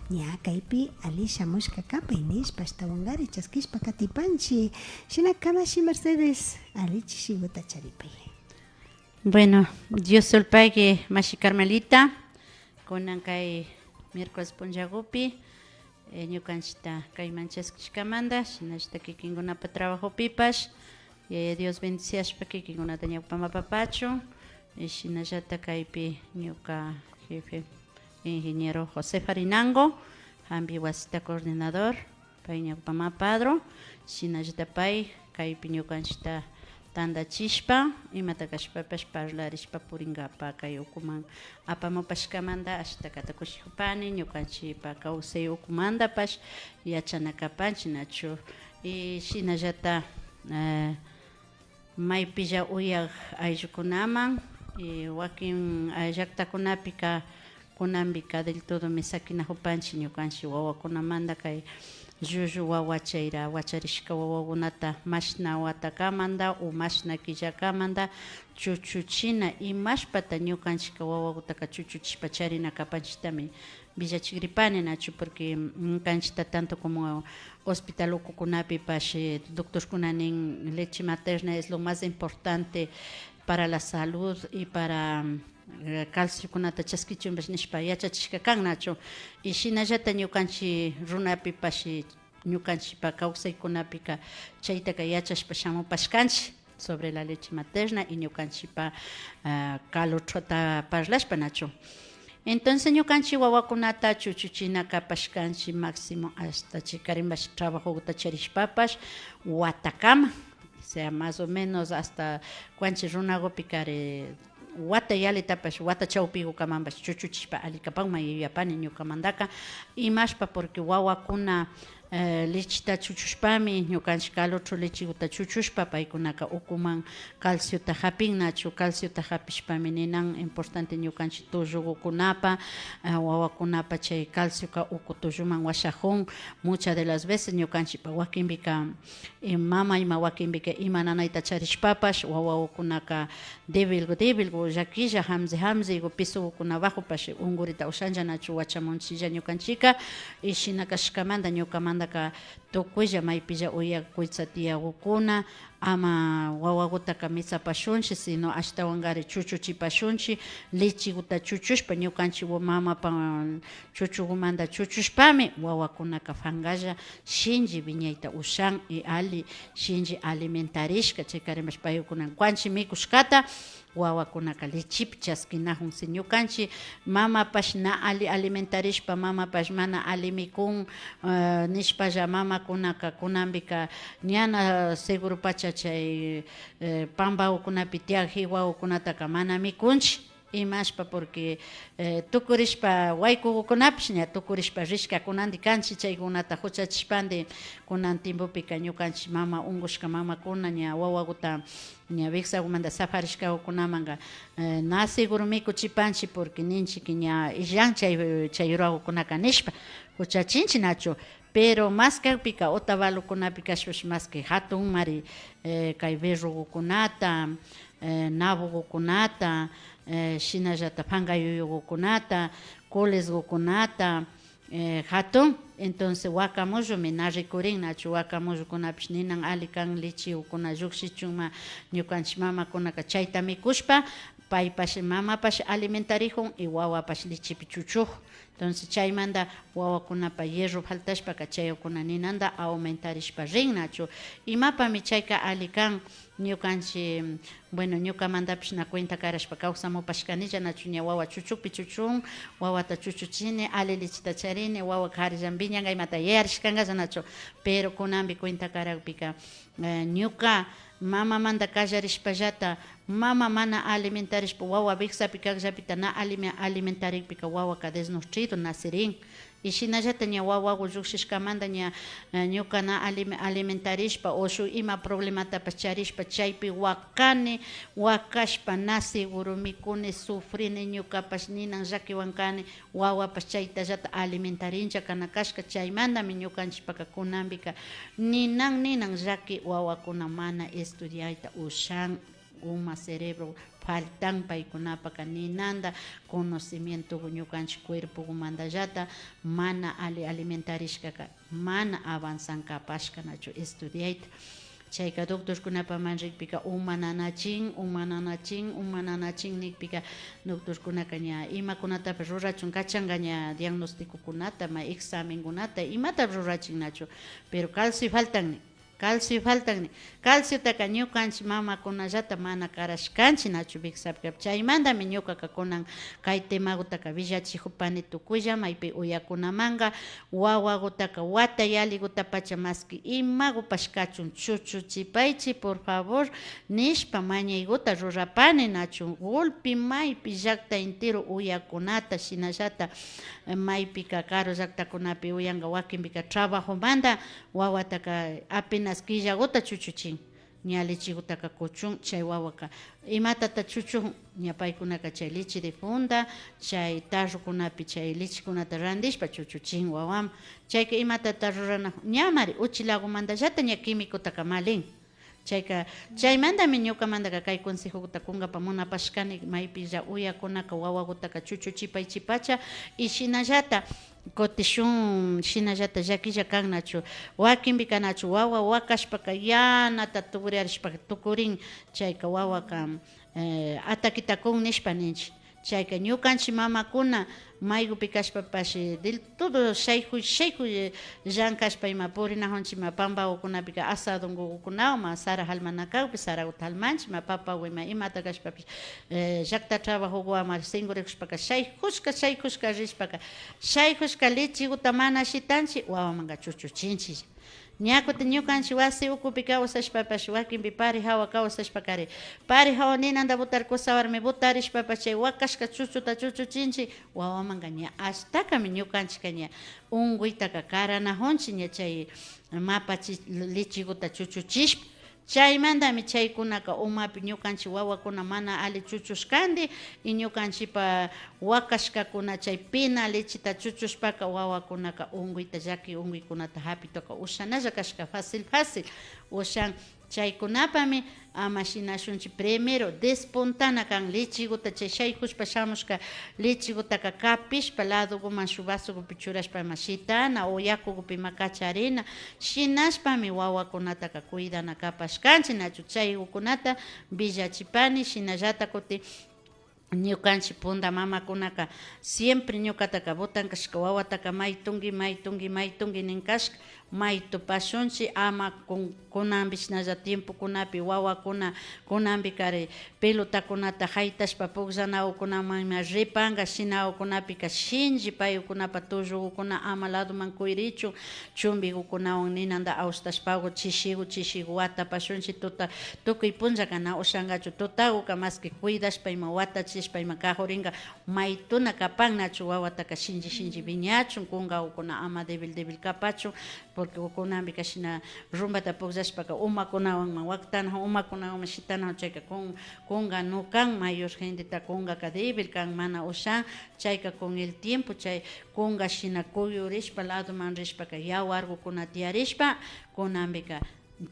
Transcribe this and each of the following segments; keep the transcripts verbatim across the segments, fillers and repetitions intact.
ña kaypi ali shamushka kapay nishpa, ashtawankari chaskishpa katipanchi. Shina kamashi Mercedes, ali chishiguta charipay. Bueno, Dios solpayki mashi Carmelita, kunan kay miércoles punllagupi, eh, ñukanchikta kayman chaskishkamanta, shinallata kikinkunapa trabajopipash, Yaya Dios bendiciashpa kikinkunata ñawpama papachun, y shinallata kaypi ñuka jefe ingeniero José Farinango, jambi wasita coordinador, pay ñawpama padro, shinallata pay kaypi ñukanchikta tandachishpa, imata kashpapash parlarishpa purinkapa kay ukuman apamupashkamanta ashtakata kushikupani, ñukanchikpa kawsay ukumantapash yachana kapanchik nachu. Y shinallata, eh, maypilla uyak ayllukunaman, y wakin, eh, llaktakunapika kunanpika del todomi sakinajupanchik ñukanchik wawakunamanta, kay llullu wawa chayra wacharishka wawakunata mashna watakamanta o mashna killakamanta chuchuchina imashpata ñukanchikka wawakutaka chuchuchishpa charina kapanchiktami villachigripani nachu, porque, mm, ñukanchikta tanto como hospital ukukunapipash, eh, doctorkuna nin leche materna es lo más importante para la salud y para, mm, eh, calciokunata chaskichunpash nishpa yachachishka kan nachu. Y shinallata ñukanchik runapipash, eh, ñukanchikpa kawsaykunapika chaytaka yachashpa shamupashkanchik sobre la leche materna y ñukanchikpa, ah, calotruta parlashpa nachu. Entonces ñukanchik wawakunata chuchuchina kapashkanchik máximo hasta chikarinpash trabajota charishpapash watakama, o sea, más o menos hasta kuanchik runagupikari wata yalitapash, wata chawpigukamanpash chuchuchishpa ali kapanman yuyapani ñukamantaka, imashpa, porque wawakuna, eh, lechita chuchushpami, ñukanchik calotro lecheguta chuchushpa, paykunaka ukuman calciota japin nachu, calciota japishpami ninan importante ñukanchik tullugukunapa, eh, wawakunapa chay calcioka uku tulluman washajun, muchas de las veces ñukanchikpa wakinpika, eh, mama ima wakinpika ima nanayta charishpapash, wawagukunaka débilgu, débilgu, llakilla, jamzi, jamzigu, pisugukuna bajopash ungurita ushanlla nachu wachamunchilla ñukanchikka. Y shina kashkamanta ñukamantaka tukuylla maypilla uyak kuytsa tiyagukuna, ama wawagutaka mitsapashunchik, sino ashtawankari chuchuchipashunchik, lechiguta chuchushpa ñukanchik wa-, mamapa chuchugumanta chuchushpami wawakunaka fangalla shinchi wiñayta ushan y ali shinchi alimentarishka, chaykarinpash paykunan kuanchi mikushkata wawakunaka lechipi chaskinajun. Si ñukanchi mamapash na ali alimentarishpa, mamapash mana ali mikun, eh, nishpalla mamakunaka kunanpika ñana seguro pacha chay, eh, pambagukunapi tiyak jiwagukunataka mana mikunchi. Imashpa, porque, eh, tukurishpa waykugukunapish ña tukurishpa rishka kunandi kanchi, chaykunata juchachishpandi kunan tiempopika ñukanchi mama ungushka mamakuna ña wawaguta ña wiksagumanta safarishkagukunamanka, eh, na seguro mikuchipanchi, porque ninchi que ña illan chay, chay yuragukunaka nishpa juchachinchi nachu. Pero mas kakpika Otavalokunapi kashpash mas que jatunmari, eh, kay berrogukunata, eh, nabogukunata, eh, shinallata pankayuyugukunata, colesgukunata, eh, jatun. Entonces wakamullumi na rikurin nachu, wakamullukunapish ninan ali kan lechegukuna llukshichunma, ñukanchi mamakunaka chayta mikushpa paypash mamapash alimentarijun y wawapash lechepi chuchujun. Entonces chaymanta wawakunapa hierro faltashpaka chaykuna ninanta aumentarishpa rin nachu. Imapami chayka ali kan? Ñukanchi, bueno, ñukamantapish na cuenta karashpa kawsamupashkanilla nachu, ña wawa chuchukpi chuchun, wawata chuchuchini, ali lechita charini, wawa karillan wiñanka, imata yuyarishkankalla nachu. Pero kunanpi cuenta karakpika, eh, ñuka mamamanta kallarishpallata, mama mana alimentarishpa wawa wiksapi kakllapita na alime-, alimentarikpika wawaka desnutrido nacerin. Y shinallata ña wawagu llukshishkamanta ña, eh, ñuka na alime-, alimentarishpa o shuk ima problematapash charishpa chaypi wakani, wakashpa na seguro mikuni, sufrini, ñukapash ninan llakiwan kani, wawapash chaytallata alimentarinlla kana kashka. Chaymantami ñukanchipaka kunanpika ninan ninan llaki wawakuna mana estudiayta ushan, uma cerebro faltan paykunapaka ninanda, conocimiento ñukanchik cuerpomandallata mana ali alimentarishkaka mana avanzan kapashka nachu estudiayta. Chayka doctorkunapaman rikpika uma nanachin, uma nanachin, uma nanachin nikpika doctorkunaka ña imakunatapash rurachun kachanga ña diagnosticokunata, ma examenkunata, imatapash rurachin nachu, pero calcio faltan nin. Calcio faltan nin. Calciotaka ñukanchik mamakunallata mana karashkanchik nachu wiksapika. Chaymantami ñukaka kunan kay temagutaka willachijupani tukuylla maypi uyakunamanga, wawagutaka wata yalligutapacha maski imagupash kachun chuchuchipaychik por favor nishpa mañayguta rurapani nachu, gulpi maypi llakta entero uyakunata shinallata, eh, maypika karu llaktakunapi uyanga wakinpika trabajomanta wawataka apenas killaguta chuchuchin. Ña lechegutaka kuchun, chay wawaka imatata chuchun, ña paykunaka chay leche de funda, chay tarrokunapi chay lechekunata randishpa chuchuchin wawaman. Chayka imatata rurana, ñamari uchilagumantallata ña quimicotaka malin. Chayka, chaymantami ñukamantaka kay consejoguta kungapa munapashkani, maypilla uyakunaka wawagutaka chuchuchipaychipacha, y shinallata, kutishun shinallata llakilla kan nachu, wakinpika nachu wawa wakashpaka yanata tukuriyarishpaka tukurin, chayka wawaka, eh, ataqueta kun nishpa ninchik. Chayka ñukanchik mamakuna maygupi kashpapash del todo shaykuy shaykuy llankashpa ima purinajunchik ima pambagukunapika asadongukunawan ima sara jalmanakakpi saraguta jalmanchik ima papagu ima imata kashpapash, eh, llakta trabajoguwan ima singurikushpaka shaykushka shaykushka rishpaka shaykushka lecheguta mana shitanchik wawamanga chuchuchinchilla. Ña kutin ñukanchik wasi ukupi kawsashpapash wakinpi pari hawa kawsashpakari pari hawa ninanda botar kusa warmi botarishpapash chay wakashka chuchuta chuchuchinchik wawamanga ña ashtakami ñukanchikka ña unkuytaka karanajunchik ña chay mapachi lecheguta chuchuchishpa. Chaymantami chaykunaka umapi ñukanchik wawakuna mana ali chuchushkandi y ñukanchikpa wakashkakuna chay pina lecheta chuchushpaka wawakunaka unkuyta llaki unkuykunata hapituka ushanalla kashka fácil fácil ushan. Chaykunapami ama shinashunchik primero despuntana kan lecheguta chay shaykushpa shamushka lechegutaka kapishpa ladoguman shuk vasogupi churashpa ima shitana o yakugupi ima kacharina. Shinashpami wawakunataka cuidana kapashkanchik nachu chaygukunata willachipani. Shinallata kutin ñukanchik punda mamakunaka siempre ñukataka botan kashka wawataka may tunki may tunki may tunki nin kashka, may tupashunchik ama kun kunanpi shinalla tiempokunapi wawakuna kunanpikari pelotakunata haytashpa pukllanagukunaman ima ripanka shinagukunapika shinchi paygukunapa tullugukuna ama ladoman kuyrichun chumbigukunawan ninanda aushtashpagu chishigu chishigu watapashunchik tuta tukuy punllaka na ushankachu tutaguka maski cuidashpa ima watachishpa ima kajurinka maytuna kapan nachu wawataka shinchi shinchi wiñachun kunkagukuna ama débil débil kapachun. Porque kunanpika shina rumbata pukllashpaka umakunawanman waktana umakunawanman shitana chayka kun kunka no kan mayor genteta kunkaka débil kan mana ushan. Chayka con el tiempo chay kunka shina kuyurishpa ladoman rishpaka yawargukuna tiyarishpa kunanpika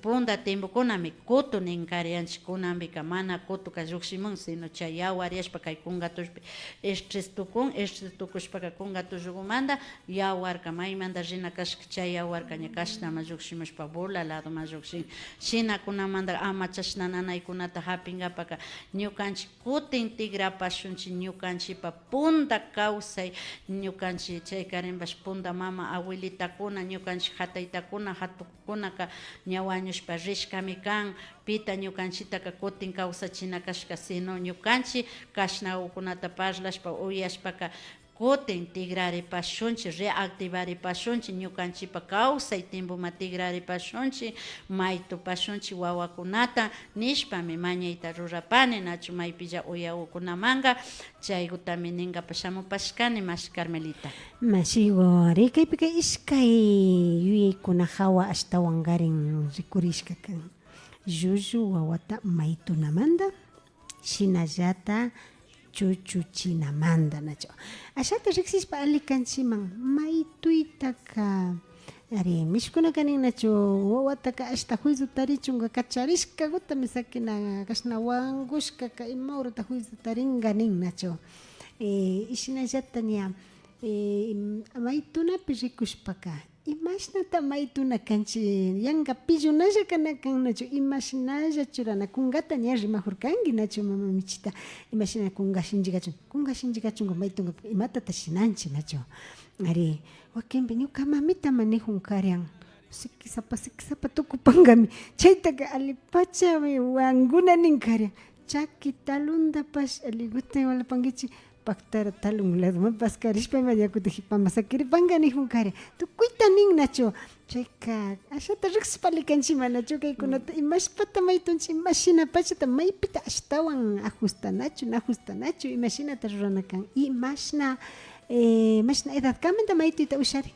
punda timpukunami kutu ninkarianchik kunanpika mana kutuka llukshimun sino chay yawaryashpa kay kunka tullpi estrés tukun estrés tukushpaka kunka tullugumanta yawarka maymanta rina kashka chay yawarka ña kashnama llukshimushpa bola ladoman llukshin. Shinakunamanta ama chashna nanaykunata hapinkapaka ñukanchik kutin tigrapashunchik ñukanchikpa punda kawsay ñukanchik chaykarinpash punda mama abuelitakuna ñukanchik hataytakuna hatu kunaka ña wañushpa rishkami kan. Pita ñukanchiktaka kutin kawsachina kashka sino ñukanchik kashnagukunata parlashpa uyashpaka kutin tigraripashunchik reactivaripashunchik ñukanchikpa kawsay tiempoma tigraripashunchik may tupashunchik wawakunata nishpami mañayta rurapani nachu maypilla uyagukunamanka. Chaygutami ninkapa shamupashkani mashi Carmelita. Mashigu, ari kaypika ishkay yuyaykuna hawa ashtawankarin rikurishka kan. Llullu wawata maytunamanta, shinallata chuchuchinamanta nachu. Ashata riksishpa alli kanchiman maytuytaka Ari, mishukunaka nin nachu, wawataka ashta juicio tarichunka kacharishkakutami sakina, kashna wankushkaka ima horata juicio tarinka nin nachu. Eh, y shinallata ña, eh, maytunapi rikushpaka, imashnata maytuna kanchik, yanka pillunalla kana kan nachu, imashnalla churana, kunkata ña rimajurkanki nachu, mama Michita, imashina kunka shinchi kachun, kunka shinchi kachunka maytunka imatata shinanchik nachu. Ari, wakinpi ñuka mamitama nijun karian, sikisapa, sikisapa tukupankami. Chaytaka alipachami wankuna nin karian. Chaki taluntapash aliguta iwalapankichik, paktara talun ladoman paskarishpa ima yakuta jipama sakiripanka nijun karian. Tukuyta nin nachu. Chayka ashata riksishpa ali kanchik manachu kaykunata, imashpata maytunchik, imashina pachata, maypita ashtawan ajustanachu, na ajustanachu, imashinata rurana kan, imashna, eh, imashna edadkamanta maytuyta usharin.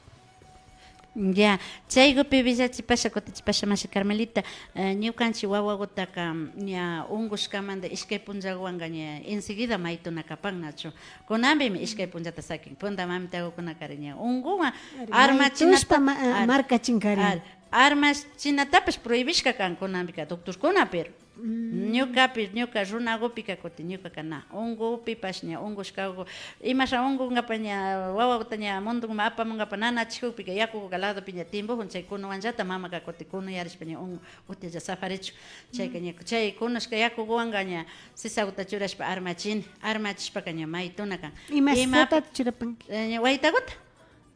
Ya, chaykupi willachipasha, kutichipasha mashi Carmelita, eh, ñukanchik wawakutaka ña unkushkamanta ishkay punllakuwanka ña enseguida maytuna kapan nachu. Kunanpimi ishkay punllata sakin. Punta mamitakukunakari ña unkuwan Ari, armachinata, maytushpa ma-, ah, ari, markachinkarin. Ari, armachinatapash prohibishka kan kunanpika doctorkuna, pero ñukapi, ñuka runakupika kutin ñukaka na. Unkupipash ña unkushkaku, imasha unkunkapa ña wawakuta ña mundukuman apamunkapa nanachijukpika yakukuka ladopi ña timpujun, chay kunuwanllata mamaka kutin kunuyarishpa ña un-, utilla safarichun. Chayka ña chay kunushka yakukuwanka ña sisakuta churashpa armachini, armachishpaka ña maytuna kan. Ima sisata churapanki? Eh, ña waytakuta.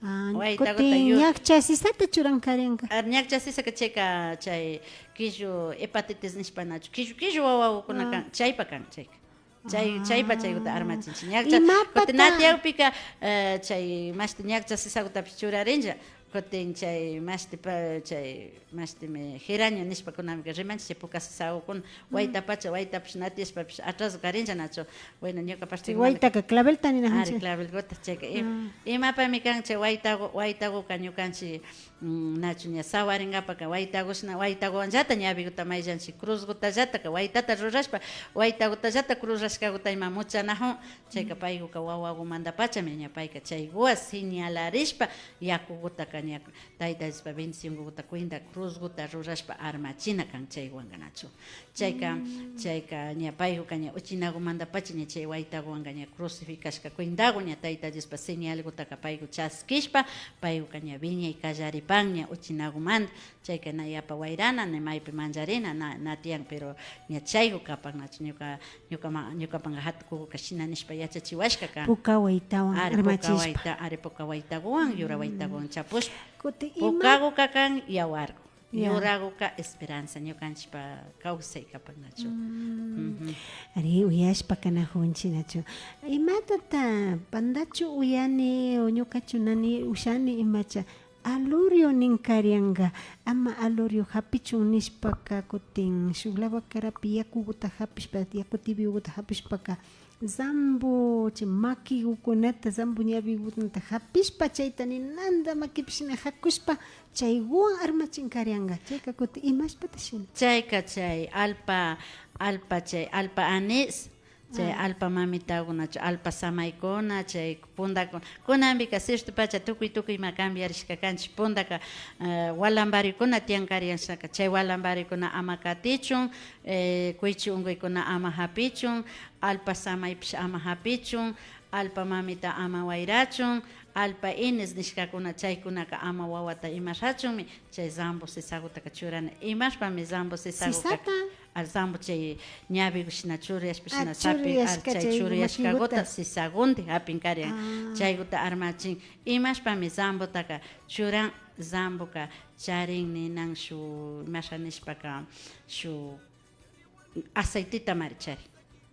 Ah, waytakuta kutin yu- ñakcha sisata churankarinka. Ah, ñakcha sisaka chayka chay killu hepatitis nishpa nachu, killu killu wawakuna kan, chaypa kan chayka. Chay, chaypa chaykuta armachinchik. Ñakcha, imapata kutin na tiyakpika, eh, chay mashti ñakcha sisakutapish churarinlla. Kutin chay mashtipa, chay mashtimi geranio nishpakunamika rimanchik, chay puka sisakukuna, waytapacha, waytapish na tiyashpapish atraso karinlla nachu. Bueno, ñuka parte waytaka clavelta ninajunchik. Ari, clavelkuta chayka. Im-, imapami kan chay waytaku, waytakuka ñukanchik, mm, nachu ña sawarinkapaka waytakushna, waytakuwanllata ñawikuta mayllanchik, cruzkutallataka waytata rurashpa, waytakutallata cruzashkakuta ima muchanajun. Chayka paykuka wawakumantapachami ña payka chaykuwan señalarishpa yakukutaka ña Tayta Diospa bendicionkuta cuenta cruzkuta rurashpa armachina kan chaywanka nachu. Chayka, chayka ña paykuka ña uchinakumantapacha ña chay waytakuwanka ña crucificashka cuentaku ña Tayta Diospa señalkutaka payku chaskishpa, paykuka ña wiñay kallaripan ña uchinakumanta. Chayka na yapa wayrana ni maypi mancharina na, na tiyan, pero ña chayku kapan nachu. Ñuka, ñukama-, ñukapanka jatukukuka shina nishpa yachachiwashka kan. Puka waytawan armachishpa. Ari, puka wayta-, ari, puka waytakuwan, yura waytakuwan chapushpa. Kutin ima- Pukakuka kan yawarku. Ya. Yurakuka esperanza, ñukanchikpa kawsay kapan nachu. Ari, uyashpa kanajunchik nachu. Imatata pandachu uyani o ñukachu nani ushani imacha. Alurio nin karianka, ama alurio japichun nishpaka kutin shuk lavakarapi yakukuta japishpa, yaku tibiokuta japishpaka, zambo chay makikukunata, zambo ñawikukunata japishpa, chayta ninanta makipi shina jakushpa, chaykuwan armachin karianka. Chayka kutin imashpata shina. Chayka chay alpa, alpa chay alpa anís, chay alpa mamitakunachu, alpa samaykuna, chay puntakuna. Kunanpika cierto pacha tukuy tukuy ima cambiarishka kanchik. Puntaka, eh, walambarikuna tiyan karianshaka. Chay walambarikuna ama katichun, eh, kuychi unkuykuna ama japichun, alpa samaypish ama japichun, alpa mamita ama wayrachun, alpa inis nishkakuna chaykunaka ama wawata imashachunmi. Chay zambo sisakutaka churana. Imashpami zambo sisakuka? Sisata. Ari, zambo chay ñawiku shina churiyashpa shina sapi, churiyashka ari, chay chay churiyashkakuta makinkuta. Sisakunti japin karian. Ah. Chaykuta armachin. Imashpami zambotaka churan? Zamboka charin ninan shuk imasha nishpaka shuk aceitita mari charin.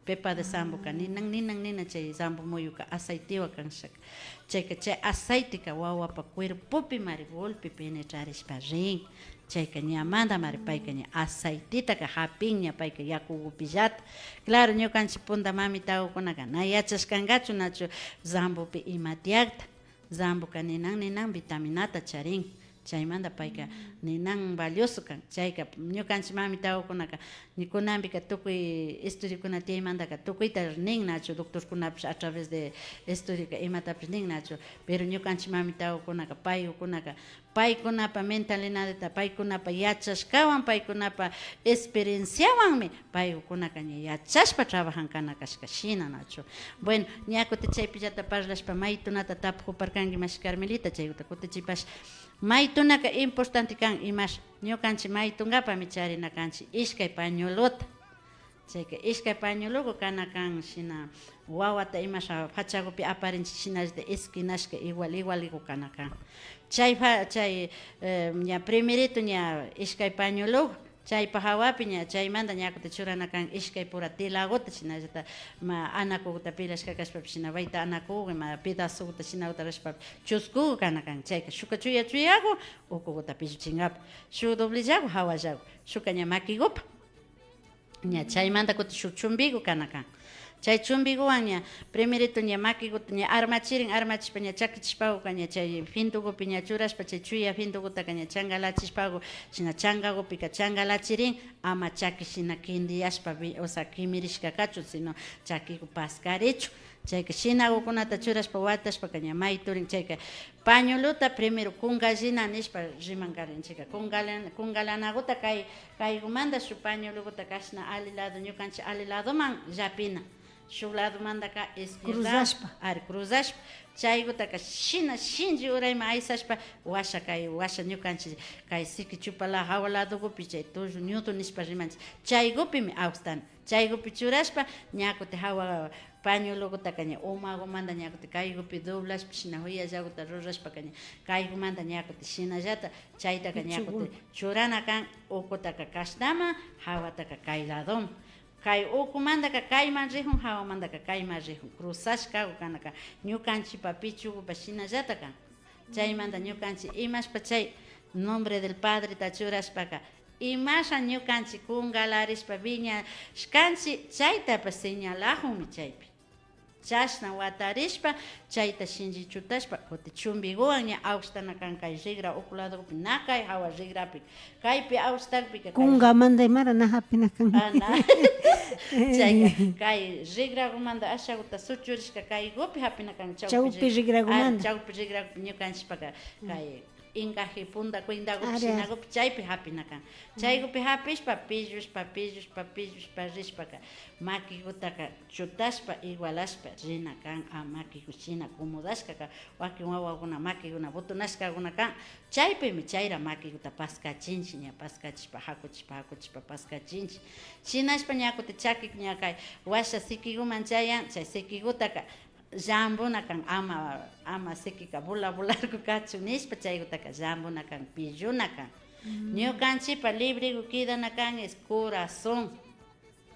Pepa de zamboka ninan, ninan, ninan chay zambo muyuka aceitewan kanshaka. Chayka chay aceiteka wawapa cuerpopi mari golpe penetrarishpa rin. Chayka ñamanta mari payka ña aceitetaka japin ña payka yakukupillata. Claro, ñukanchik punta mamitakukunaka na yachashkankachu nachu zambopi ima tiyakta. Zamboka ninan, ninan vitaminata charin. Chaymanta payka ninan valioso kan. Chayka ñukanchik mamitawakunaka, ña kunanpika tukuy estudiokuna tiyaymantaka tukuyta nin nachu, doctorkunapish a través de estudioka imatapish nin nachu, pero ñukanchik mamitawakunaka, paykunaka, paykunapa mentalidadta, paykunapa yachashkawan, paykunapa experienciawanmi paykunaka ña yachashpa trabajan kana kashka shina nachu. Bueno, ña kutin chaypillata parlashpa maytunata tapukuparkanki mashi Carmelita, chaykuta kutichipash. Maytunaka importante kan imash, ñukanchik maytunkapami charina kanchik ishkay pañuelota. Chayka ishkay pañueloku kana kan shina wawata imasha fachakupi aparinchik shinallata esquinashka igual igualku kana kan. Chay fa-, chay, eh, ña primerito ña ishkay pañueloku, chaypa hawapi ña chaymanta ña kutin churana kan ishkay pura telakuta shinallata ma anakukuta pilashka kashpapish shina bayta anakuku ima pedazokuta shinakuta rashpapish chuskuku kana kan. Chayka shukka chuya chuyaku ukukuta pilluchinkapak, shuk doblellaku hawallaku, shukka ña makikupa. Ña chaymanta kutin shuk chumbiku kana kan. Chay chumbikuwan ña primerito ña makikuta ña armachirin, armachishpa ña chakichishpakuka ña chay findukupi ña churashpa chay chuya findukutaka ña chankalachishpaku shina chankakupika chankalachirin ama chaki shina kindiyashpa vi-, o sea, kimirishka kachun, sino chakiku paskarichun. Chayka shinakukunata churashpa watashpaka ña mayturin. Chayka pañuelota primero kunkallina nishpa rimankarinchikka. Kunkala-, kunkalanakuta kay, kaykumanta shuk pañuelokuta kashna alli lado, ñukanchik alli ladoman llapina. Shuk ladomantaka izquierda, cruzashpa. Ari, cruzashpa. Chaykutaka shina shinchi urayman aysashpa, washa kay, washa ñukanchik kay siki chupala hawa ladokupi chay tullu ñutu nishpa rimanchik. Chaykupimi awstana. Chaykupi churashpa, ña kutin hawa pañuelokutaka ña umakumanta ña kutin kaykupi doblashpa, shina huyallakuta rurashpaka ña kaykumanta ña kutin shinallata, chaytaka ña kutin churana kan, ukutaka kashnaman, hawataka kay ladoman. Kay ukumantaka kayman rikun, hawamantaka kayman rikun, cruzashkaku kana kan, ñukanchikpa pichukupa shinallata kan. Chaymanta ñukanchik imashpa chay nombre del Padreta churashpaka, imasha ñukanchik kunkalarishpa wiñashkanchik, chaytapash señalakunmi chaypi. Chashna watarishpa, chayta shinchi chutashpa, kutin chumbikuwan ña awshtana kan kay rikra uku ladokupi, na kay hawa rikrapi. Kaypi awshtakpika kay kunkamanta imara na hapina kan. Ah, na. Chayka, kay rikrakumanta ashakuta suchurishka kaykupi hapina kan, chawpi, chawpi rik-, rikrakumanta. Ah, chawpi rikrakupi ñukanchikpaka kay encaje punta cuentakupi shinakupi chaypi hapina kan. Chaykupi hapishpa, pillushpa, pillushpa, pillushpa rishpaka, makikutaka chutashpa, igualashpa rina kan, ah, makiku shina acomodashka kan, wakin wawakuna makikuna butunashkakuna kan, chaypimi chayra makikuta paskachinchik, ña paskachishpa, hakuchishpa, hakuchishpa paskachinchik. Shinashpa ña kutin chaki ña kay washa sikikuman chayan, chay sikikutaka llambuna kan, ama, ama sikika bula bularku kachun nishpa, chaykutaka llambuna kan, pilluna kan. Ñukanchikpa libreku kidana kan es corazón.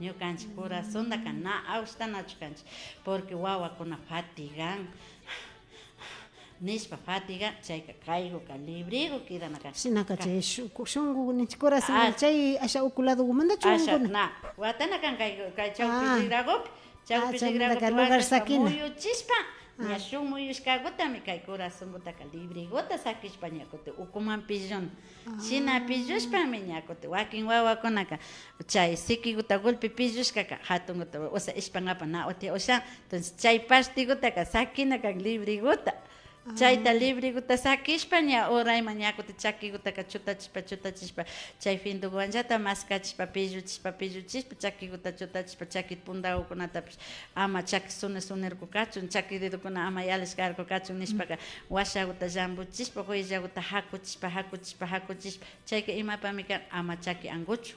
Ñukanchik corazonta kan, na awshtanachu kanchik, porque wawakuna fatigan nishpa fatigan, chayka kaykuka libreku kidana kan. Shinaka chay shu-, shunku ninchik corazón, ah, chay asha uku ladokumantachu asha, na, watana kan kay, kay chawpi rikrakupi, chawpi rikrakupi watashpa muyuchishpa, ña shuk muyushkakutami kay corazonkutaka librekuta sakishpa ña kutin ukuman pillun. Shina pillushpami ña kutin wakin wawakunaka chay sikikuta golpe pillushkaka hatunkuta, o sea, ishpankapak na uti ushan. Entonces chay partekutaka sakina kan librekuta. Chayta librekuta sakishpa ña urayman ña kutin chakikutaka chutachishpa, chutachishpa, chay findukuwanllata maskachishpa, pilluchishpa, pilluchishpa, chakikuta chutachishpa, chaki puntakukunatapish ama chaki suni sunirku kachun, chaki dedokuna ama yalishkarku kachun nishpaka, washakuta llambuchishpa, huyallakuta hakuchishpa, hakuchishpa, hakuchishpa, chayka imapami kan, ama chaki ankuchun.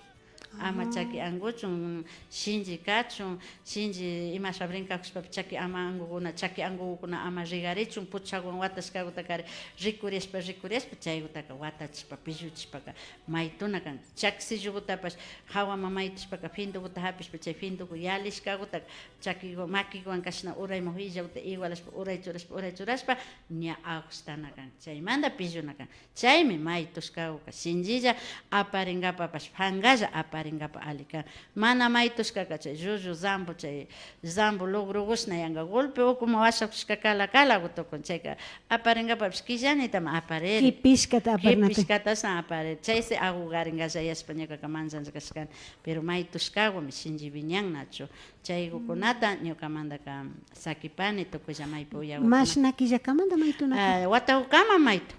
Ama chaki ankuchun, shinchi kachun, shinchi imasha brinkakushpapish chaki ama ankukuna, chaki ankukuna ama rikarichun, puchakuwan watashkakutakari rikurishpa, rikurishpa, chaykutaka watachishpa, pilluchishpaka maytuna kan. Chaki sillukutapash hawaman maytishpaka findukuta hapishpa, chay finduku yalishkakutaka chakiku-, makikuwan kashna urayman huyallakuta igualashpa, uray churashpa, uray churashpa, ña awshtana kan. Chaymanta pilluna kan. Chaymi maytushkakuka shinchilla aparinkapakpash pankalla apa- aparinkapak alli kan. Mana maytushkaka chay llullu zambo, chay zambo lugrokushna yanka golpe ukuman washakushka kala kalaku tukun, chayka aparinkapapish killanitami apariri. Kipishkata aparinata. Kipishkatashna apariri. Chaysi agugarinka yashpa ñukaka manllanlla kashkani. Pero maytushkakumi shinchi wiñan nachu. Chaykukunata ñukamantaka sakipani tukuylla maypi uyakukuna. Mashna killakamanta maytunata? Ah, watakukama maytun.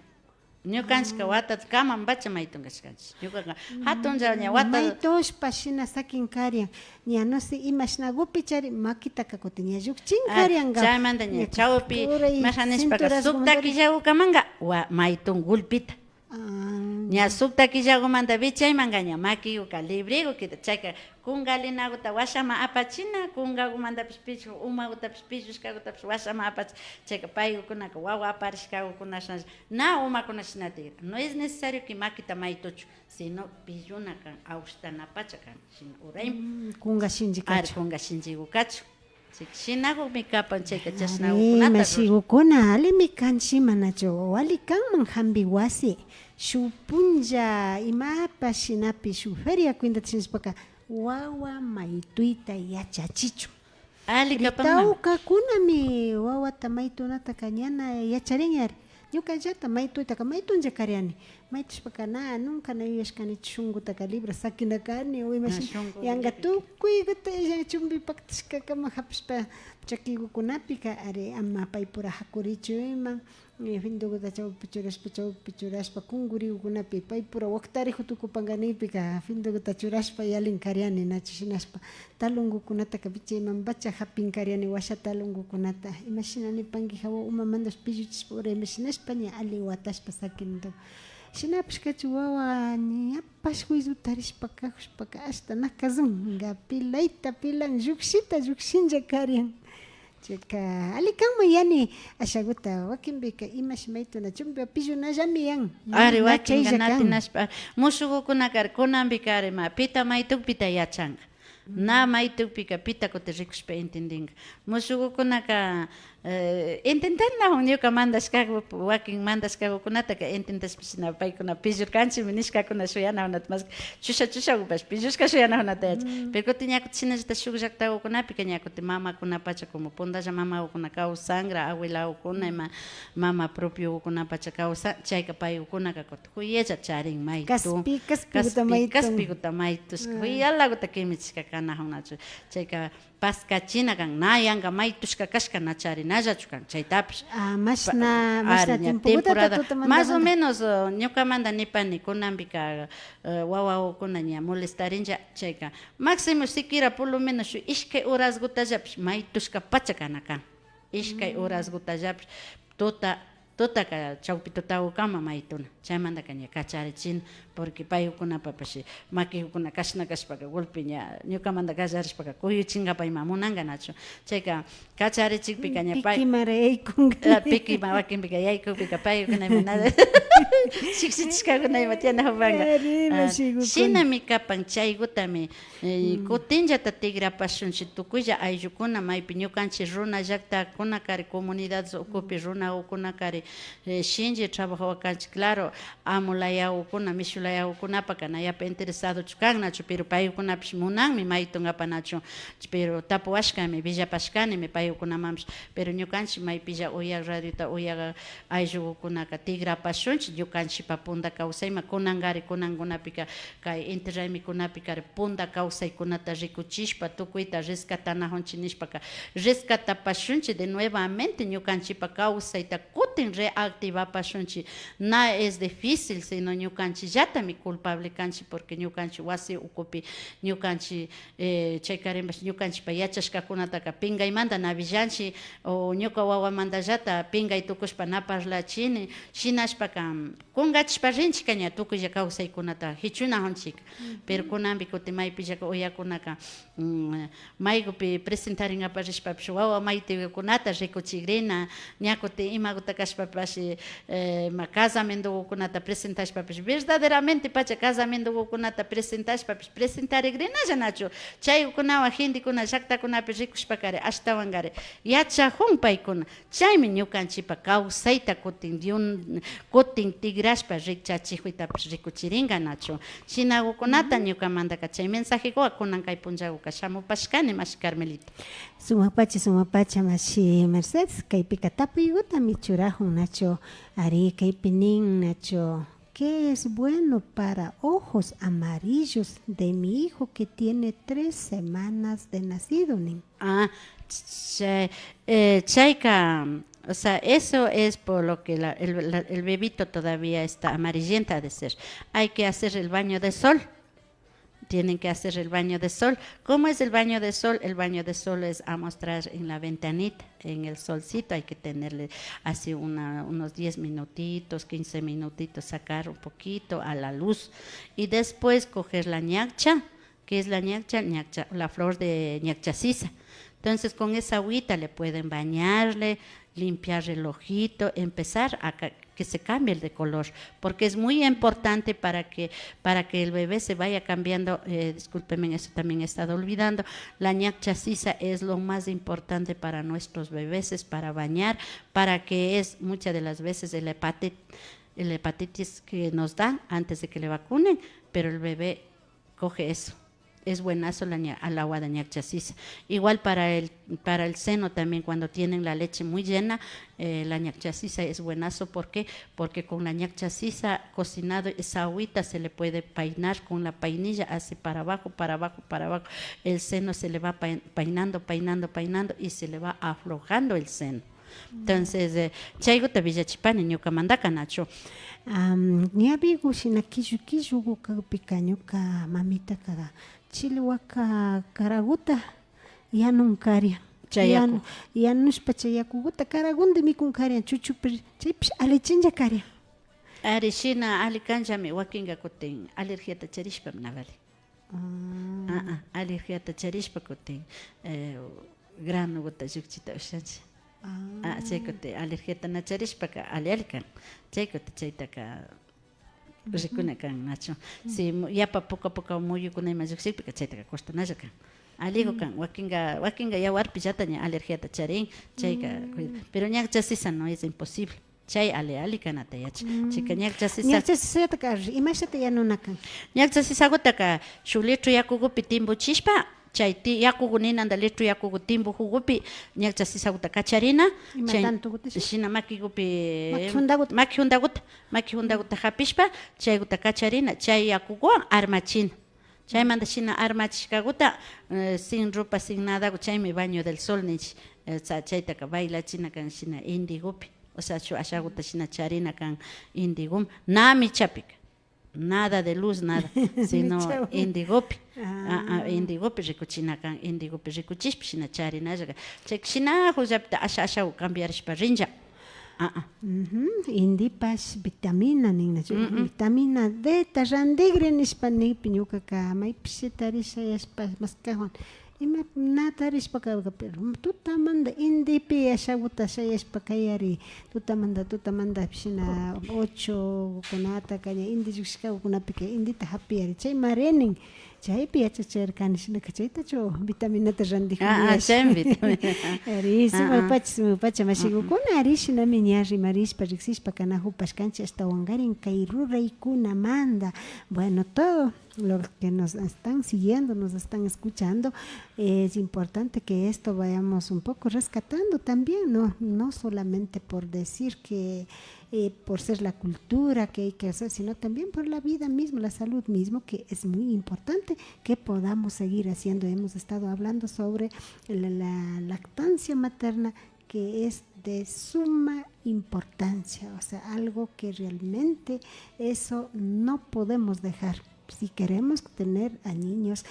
Ñukanchikka watakama pacha maytun kashkanchik. Ñukaka hatunlla ña wata. Maytushpa shina sakin karian. Ña no sé, imashnakupichari makitaka kutin ña llukchin karianka. Chaymanta ña chawpi, turay imasha nishpaka, sukta killakukamanka wa-, maytun gulpita. Ah. Ña sukta killakumanta wichaymanka ña makikuka libreku kita. Chayka kunka linakuta washaman apachina, kunkakumantapish pichuk, umakutapish pillushkakutapish washaman apachi. Chayka paykukunaka wawa aparishkakukunashnalla na umakuna shina tigra. No es necesario que makita maytuchu, sino pilluna kan, awshtanapacha kan, shina urayman. Mm, kunka shinchi kachun. Ari, kunka shinchiku kachun. Chayka shinakukmi kapan chayka. Ari, chashnakukunata ruran. Mashikukuna, allimi kanchik, manachu? Alli kanman hampi wasi, shuk punlla imapash shinapi, shuk feria cuentata shinashpaka, wawa maytuyta yachachichun. Alli kapan. Tawkakunami wawata maytunataka ñana yacharin ari. Ñukallata maytuytaka maytunlla kariani. Maytushpaka na, nunca na yuyashkanichu shunkutaka libra sakina kani, o imashina. Yanka tukuykuta chumpi paktashkakama hapishpa chakikukunapika, ari, ama paypura hakurichu ima, eh, findukuta chawpi churashpa, chawpi churashpa, kunkurikukunapi paypura waktariju tukupanka nikpika, findukuta churashpa yalin kariani, nachu shinashpa. Talunkukunataka wichaymanpacha hapinkariani, washa talunkukunata. Imashina nipanki, hawa umamantash pilluchishpa ura imashinashpa ña alli watashpa sakinta. Shinapash kachun wawa ñapash juicio tarishpa kajushpaka ashta na kazunka, pilayta pilan, llukshita llukshinlla karian. Chayka alli kanman yani, ashakuta wakinpika imash maytuna chumpi pillunallami yan. Ari, na wakinka chaylla na kan. Tinashpa, mushukukunakari kunanpikari ma pita maytukpita yachanka. Na maytukpika pita kutin rikushpa entendinka. Mushukukunaka, eh, intentanajun ñuka mandashkaku, wakin mandashkakukunataka intentashpa shina paykuna pillurkanchikmi nishkakuna shuyanajunata, mas chusha chushakupash pillushka shuyanajunata yachan. Pero kutin ña kutin shinallata shuk llaktakukunapika ña kutin mamakunapacha como pundalla mamakukuna kawsanra, abuelakukuna ima mama propiokunapacha kawsan, chayka paykukunaka kutin juyalla charin maytun. Kaspi, kaspikuta maytun. Kaspikuta maytushka. Juyalakuta kimichishka kanajun nachu. Chayka paskachina kan, na yanka maytushka kashka na charinallachu kan, chaytapish. Ah, mashna, mashna ari, ña tiempokuta temporada, tutamanta más o menos, eh, ñukamanta nipani, kunanpika, eh, wawakukuna ña molestarinlla, chayka máximo siquiera por lo menos shuk ishkay horaskutallapish maytushka pacha kana kan. Ishkay horaskutallapish tuta, tutaka chawpi tutakukama maytuna. Chaymantaka ña kacharichina, porque paykukunapapash makikukuna kashna kashpaka golpe ña ñukamanta kallarishpaka kuyuchinkapa ima munanka nachu. Chayka kacharichikpika ña pay pikimara yaykunka. Ah, pikima wakinpika yaykukpika paykuna ima nada shikshichishkakuna ima tiyanajupanka. Ari, ah, mashikukuna. Shinami kapan chaykutami. Eh, kutinllata tikrapashunchik tukuylla ayllukuna, maypi ñukanchik runa llaktakunakari, comunidades ukupi runakukunakari, eh, shinchi trabajawakanchik. Claro, amo layakukuna, mishu layakukunapaka na yapa interesadochu kan nachu, pero paykunapish munanmi maytunkapa nachu, pero tapuwashkami, willapashkanimi paykunamanpish, pero ñukanchik maypilla uyak radiota uyak ayllukukunaka tikrapashunchik ñukanchikpa punta kawsayman. Kunankari, kunankunapika kay inti raymikunapi kari punta kawsaykunata rikuchishpa tukuyta rescatanajunchik nishpaka, rescatapashunchik de nuevamente ñukanchikpa kawsayta kutin reactivapashunchik. Na es difícil, sino ñukanchikllatami culpable kanchik, porque ñukanchik wasi ukupi ñukanchik, eh, chaykarinpash ñukanchikpa yachashkakunataka pinkaymanta na willanchik, o ñuka wawamantallata pinkay tukushpa na parlachini, shinashpaka, kunkachishpa rinchikka ña tukuylla kawsaykunata jichunajunchik. Pero kunanpi kutin maypillaka uyakunaka, mm, maykupi presentarinkapak rishpapish wawa maytuykunata rikuchigrina, ña kutin imakuta kashpapash, eh, ima casamentokukunata presentashpapish verdadera Solamente pacha casamentokukunata presentashpapish, presentarigrinallachu. Chaykunawan gentekuna llaktakunapi rikushpakari, ashtawankari yachajun paykuna. Chaymi ñukanchikpa kawsayta kutin de un, kutin tikrashpa rikchachikuytapish rikuchirinka nachu. Shinakukunata ñukamantaka chay mensajekuka kunan kay punllakuka shamupashkani, mashi Carmelita. Sumakpacha, sumakpacha, mashi Mercedes, kaypika tapuykutami churajun nachu. Ari, kaypi nin nachu. ¿Qué es bueno para ojos amarillos de mi hijo que tiene tres semanas de nacido? Nin. Ah, chay, eh, chayka, o sea, eso es por lo que la, el, la, el bebito todavía está amarillenta ha de ser. Hay que hacer el baño de sol. Tienen que hacer el baño de sol. ¿Cómo es el baño de sol? El baño de sol es amostrar en la ventanita, en el solcito. Hay que tenerle así una, unos diez minutitos, quince minutitos, sacar un poquito a la luz. Y después coger la ñakcha. ¿Qué es la ñakcha? Ñakcha, la flor de ñakcha sisa. Entonces, con esa agüita le pueden bañarle, limpiar el ojito, empezar a ca-, que se cambie de color, porque es muy importante para que, para que el bebé se vaya cambiando. Eh, discúlpeme, eso también he estado olvidando. La ñakcha sisa es lo más importante para nuestros bebés, es para bañar, para que es muchas de las veces el hepatit-, el hepatitis que nos da antes de que le vacunen, pero el bebé coge eso. Es buenazo la ña-, al agua de ñakcha sisa. Igual para el, para el seno también, cuando tienen la leche muy llena, eh, la ñakcha sisa es buenazo. ¿Por qué? Porque con la ñakcha sisa cocinado, esa agüita se le puede peinar con la peinilla, así para abajo, para abajo, para abajo. El seno se le va pei-, peinando, peinando, peinando y se le va aflojando el seno. Entonces, eh, chaykuta willachipani ñukamantaka nachu. Am, ñawiku shina killu killuku kakpika ñuka mamitaka chilwaka karaguta yanun karian. Chay yaku. Yanu-, yanushpa chay yakuguta karagundi mikun karian, chuchupi chaypish alichinlla karian. Ari, shina ali kanllami, wakinka kutin alergiata charishpami na vali. Ah. Ah, ah, alergiata charishpa kutin, eh, granoguta llukchita ushanchik. Ah, chay kutin alergiata na charishpaka ali ali kan. Chay kutin chaytaka rikuna kan nachu. Si mu-, yapa puka puka muyukuna ima llukshikpika chaytaka cortanalla kan. Aligu kan, wakinka, wakinka yawarpillata ña alergiata charin, chayka cuida. Pero ñakcha sisa no es imposible. Chay ali ali kanata yachan. Chayka ñakcha sisa. Ñakcha sisataka imashata yanuna kan? Ñakcha sisagutaka shuk litro yakugupi timbuchishpa, chay ti-, yakugu ninanda litro yakugu timbujugupi ñakcha sisaguta kacharina. Ima chay tantoguta shina? Shina makigupi. Maki jundaguta. Maki jundaguta, maki jundaguta japishpa, chayguta kacharina, chay yakuguwan armachina. Chaymanta shina armachishkaguta, eh, sin ropa, sin nadagu, chaymi baño del sol ninchik. Eh, cha-, chaytaka bailachina kan shina indigupi. O sea, shuk ashaguta shina charina kan indiguman. Na michapika. Nada de luz, nada. Sino indigupi. Ah, ah, indigupi rikuchina kan. Indigupi rikuchishpa shina charinalla kan. Chayka shinajullapita asha ashagu cambiarishpa rinlla. Ah, ah. Indipash vitamina ninnachu. Vitamina D ta randigri nishpa nikpi ñukaka maypish tarisha yashpa maskajuan. Ima na tarishpaka, pero tutamanta indipi ashaguta shayashpa kayari, tutamanta, tutamanta shina ocho kunataka ña indi llukshishkakunapika indita japiyari, chay marinin. Chaypi yachachirkani, shinaka chaytachu vitaminata randijuni. Ah, ah, yashi. Chaymi vitamina. Ari, ah, sumakpacha, sumakpacha, mashigukuna, ari, shinami ña rimarishpa, riksishpa kanajupashkanchik, ashtawankarin kay ruraykunamanta. Bueno, todo los que nos están siguiendo, nos están escuchando, es importante que esto vayamos un poco rescatando también, ¿no? No solamente por decir que eh, por ser la cultura que hay que hacer, sino también por la vida misma, la salud mismo, que es muy importante que podamos seguir haciendo. Hemos estado hablando sobre la, la lactancia materna, que es de suma importancia, o sea, algo que realmente eso no podemos dejar. Si queremos tener a niños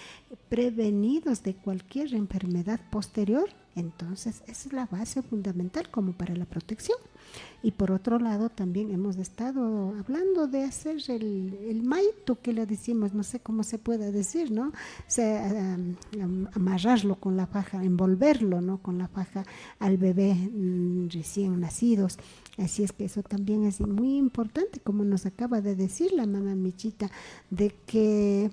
prevenidos de cualquier enfermedad posterior, entonces esa es la base fundamental como para la protección. Y por otro lado, también hemos estado hablando de hacer el, el maito que le decimos, no sé cómo se pueda decir, ¿no? O sea, am, am, amarrarlo con la faja, envolverlo, ¿no? Con la faja al bebé, mm, recién nacidos. Así es que eso también es muy importante, como nos acaba de decir la mamá Michita, de que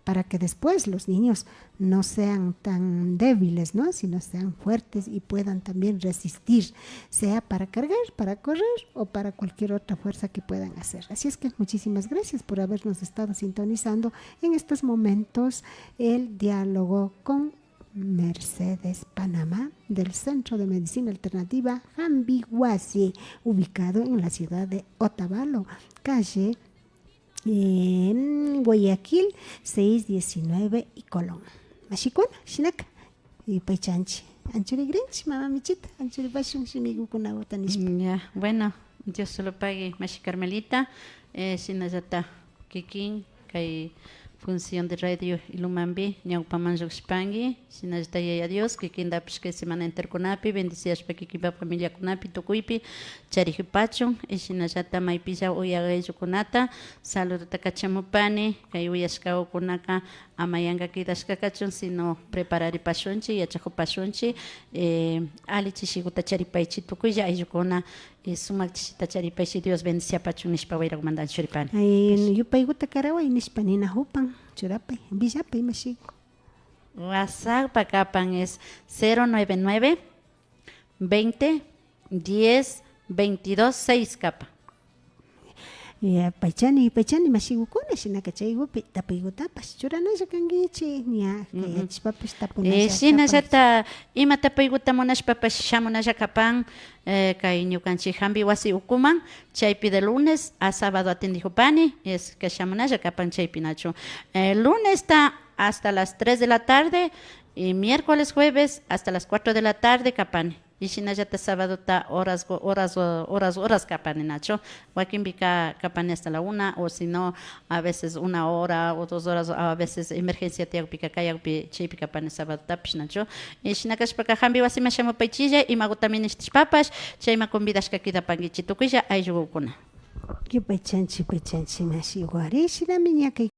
para que después los niños no sean tan débiles, ¿no? Sino sean fuertes y puedan también resistir, sea para cargar, para correr o para cualquier otra fuerza que puedan hacer. Así es que muchísimas gracias por habernos estado sintonizando en estos momentos el diálogo con Mercedes Panamá del Centro de Medicina Alternativa Jambiwasi, ubicado en la ciudad de Otavalo, calle em, Guayaquil seis diecinueve y Colón. Mashikuna, shinaka, yupaychanchi. Anchurigrinchi, mama Michita, anchuripashun shimigukunaguta nishpa. Mm, ya, bueno, Dios solo pague, mashi Carmelita, eh, shinallata kikin, kay función de radio Ilumambi, ñawpaman llukshipangui, shinallata Yaya Dios, kikintapish kay semana enterkunapi, bendiciashpa kikinpa familiakunapi, tukuypi, charikpachun, y shinallata maypilla uyak ayllukunata, saludota kachamupani, kay uyashkagukunaka ama yanka kidashka kachun, sino prepararipashunchi, yachakupashunchi, eh, alli chishiguta charipaychi tukuylla ayllukuna, eh, sumak chishita charipaychi, Dios bendiciapachun nishpa wayrakumanta anchuripani. Ay, yupayguta karaway nishpa ninajupan, churapay, villapay mashigu. WhatsApppa kapan es cero nueve nueve, veinte, diez, veintidós, seis kapan. Ya, paychani, paychani, mashigukuna, shinaka chaygupi tapuygutapash churanalla kankichi, ña, kayachishpapash tapunalla. Eh, shinallata, ima tapuyguta munashpapash shamunalla kapan, eh, kay ñukanchi jambi wasi ukuman, chaypi de lunes a sábado atendijupani, es que shamunalla kapan chaypi nachu. Eh, lunesta hasta las tres de la tarde y miércoles, jueves hasta las cuatro de la tarde kapani. Y shinallata sabadota horas, horas, horas, horas kapani nachu. Wakinpika kapani hasta la una, o si no, a veces una hora o dos horas, a veces emergencia tiyakpika kayakpi chaypi kapani sabadotapish nachu. Y shina kashpaka jambi wasiman shamupaychilla, imaguta minishtishpapash, chayman convidashka kidapankichi tukuylla ayllugukuna. Yupaychanchi, yupaychanchi, mashi wari, shinami ña kay